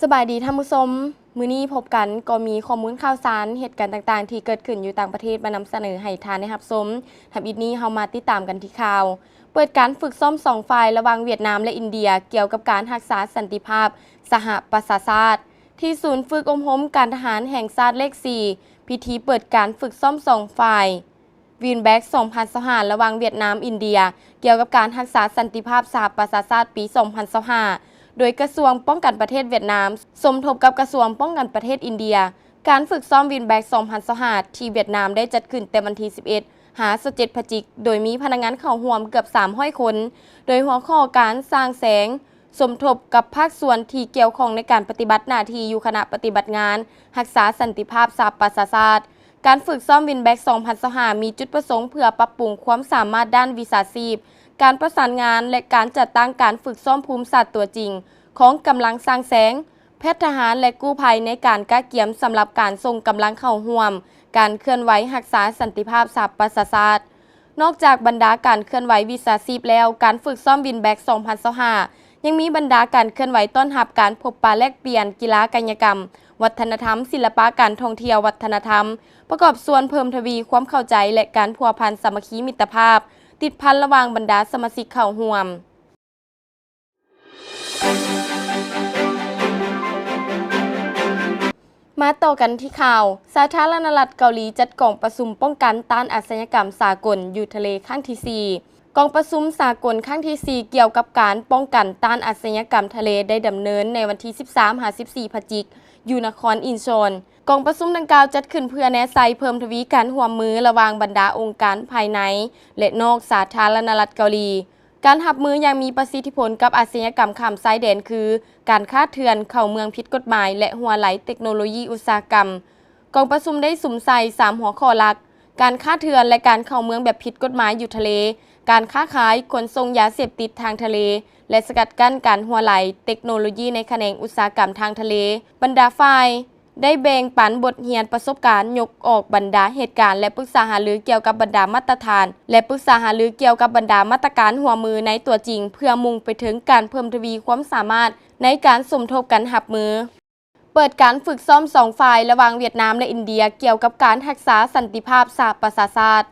ສະບາຍດີທ່ານຜູ້ຊົມ, ມື້ນີ້ພົບກັນກໍມີຂໍ້ມູນຂ່າວສານ, ເຫດການຕ່າງໆທີ່ເກີດຂຶ້ນຢູ່ຕ່າງປະເທດມານຳສະເໜີໃຫ້ທ່ານໄດ້ຮັບຊົມ. ທຳອິດນີ້ເຮົາມາຕິດຕາມກັນທີ່ຂ່າວ ເປີດການຝຶກຊ້ອມສອງຝ່າຍລະຫວ່າງຫວຽດນາມ ແລະ ອິນເດຍ ກ່ຽວກັບການຮັກສາສັນຕິພາບສະຫະປະຊາຊາດ ທີ່ສູນຝຶກອົບຮົມການທະຫານແຫ່ງຊາດເລກສີ່ ພິທີເປີດການຝຶກຊ້ອມສອງຝ່າຍ ວິນແບັກ ສອງພັນຊາວຫ້າ ລະຫວ່າງຫວຽດນາມ ອິນເດຍ ກ່ຽວກັບການຮັກສາສັນຕິພາບສະຫະປະຊາຊາດປີສອງພັນຊາວຫ້າ ໂດຍກະຊວງປ້ອງກັນປະເທດຫວຽດນາມ ສົມທົບກັບກະຊວງປ້ອງກັນປະເທດອິນເດຍ. ການຝຶກຊ້ອມວິນແບັກ ສອງພັນຊາວຫ້າ ທີ່ຫວຽດນາມໄດ້ຈັດຂຶ້ນແຕ່ວັນທີສິບເອັດ ຫາ ຊາວເຈັດ ພະຈິກ ໂດຍມີພະນັກງານເຂົ້າຮ່ວມເກືອບສາມຮ້ອຍຄົນ, ໂດຍຫົວຂໍ້ການສ້າງແສງ ສົມທົບກັບພາກສ່ວນທີ່ກ່ຽວຂ້ອງໃນການປະຕິບັດໜ້າທີ່ຢູ່ຄະນະປະຕິບັດງານຮັກສາສັນຕິພາບສະຫະປະຊາຊາດ. ການຝຶກຊ້ອມວິນແບັກ ສອງພັນຊາວຫ້າ ມີຈຸດປະສົງເພື່ອປັບປຸງຄວາມສາມາດດ້ານວິຊາຊີບ, ການປະສານງານ ແລະ ການຈັດຕັ້ງການຝຶກຊ້ອມພູມສາດຕົວຈິງຂອງກຳລັງສ້າງແສງ, ແພດທະຫານ ແລະ ກູ້ໄພໃນການກະກຽມສຳລັບການສົ່ງກຳລັງເຂົ້າຮ່ວມການເຄື່ອນໄຫວຮັກສາສັນຕິພາບສະຫະປະຊາຊາດ. ນອກຈາກບັນດາການເຄື່ອນໄຫວວິຊາຊີບແລ້ວ, ການຝຶກຊ້ອມວິນແບັກ ສອງພັນຊາວຫ້າ ຍັງມີບັນດາການເຄື່ອນໄຫວຕ້ອນຮັບການພົບປະແລກປ່ຽນ, ກິລາກາຍະກຳ, ວັດທະນະທຳ, ສິລະປະ, ການທ່ອງທ່ຽວ, ວັດທະນະທຳ, ປະກອບສ່ວນເພີ່ມທະວີຄວາມເຂົ້າໃຈ ແລະ ການພົວພັນສາມັກຄີມິດຕະພາບ ຕິດພັນລະຫວ່າງບັນດາສະມາຊິກເຂົ້າຮ່ວມ. ມາຕໍ່ກັນທີ່ຂ່າວ, ສາທາລະນະລັດເກົາຫຼີຈັດກອງປະຊຸມປ້ອງກັນຕ້ານອາຊະຍາກຳສາກົນຢູ່ທະເລຄັ້ງທີສີ່. ກອງປະຊຸມສາກົນຄັ້ງທີສີ່ກ່ຽວກັບການປ້ອງກັນຕ້ານອາຊະຍາກຳທະເລໄດ້ດຳເນີນໃນວັນທີສິບສາມ ຫາ ສິບສີ່ ພະຈິກ ຢູ່ນະຄອນອິນຊອນ. ກອງປະຊຸມດັ່ງກ່າວຈັດຂຶ້ນເພື່ອແນໃສ່ເພີ່ມທະວີການຮ່ວມມືລະຫວ່າງບັນດາອົງການພາຍໃນ ແລະ ນອກສາທາລະນະລັດເກົາຫຼີ. ການຮັບມືຢ່າງມີປະສິດທິຜົນກັບອາຊະຍາກຳຂ້າມຊາຍແດນ ຄື ການຄ້າເຖື່ອນ, ເຂົ້າເມືອງຜິດກົດໝາຍ ແລະ ຮົ່ວໄຫຼເຕັກໂນໂລຢີອຸດສາຫະກຳ. ກອງປະຊຸມໄດ້ສຸມໃສ່ສາມຫົວຂໍ້ຫຼັກ, ການຄ້າເຖື່ອນ ແລະ ການເຂົ້າເມືອງແບບຜິດກົດໝາຍຢູ່ທະເລ, ການຄ້າຂາຍ, ຂົນສົ່ງຢາເສບຕິດທາງທະເລ ແລະ ສະກັດກັ້ນການຮົ່ວໄຫຼເຕັກໂນໂລຢີໃນຂະແໜງອຸດສາຫະກຳທາງທະເລ. ບັນດາຝ່າຍ ໄດ້ແບ່ງປັນບົດຮຽນປະສົບການ, ຍົກອອກບັນດາເຫດການ ແລະ ປຶກສາຫາລືກ່ຽວກັບບັນດາມາດຕະຖານ ແລະ ປຶກສາຫາລືກ່ຽວກັບບັນດາມາດຕະການຮ່ວມມືໃນຕົວຈິງ ເພື່ອມຸ່ງໄປເຖິງການເພີ່ມທະວີຄວາມສາມາດໃນການສົມທົບກັນຮັບມື. ເປີດການຝຶກຊ້ອມສອງຝ່າຍລະຫວ່າງຫວຽດນາມ ແລະ ອິນເດຍ ກ່ຽວກັບການຮັກສາສັນຕິພາບສະຫະປະຊາຊາດ.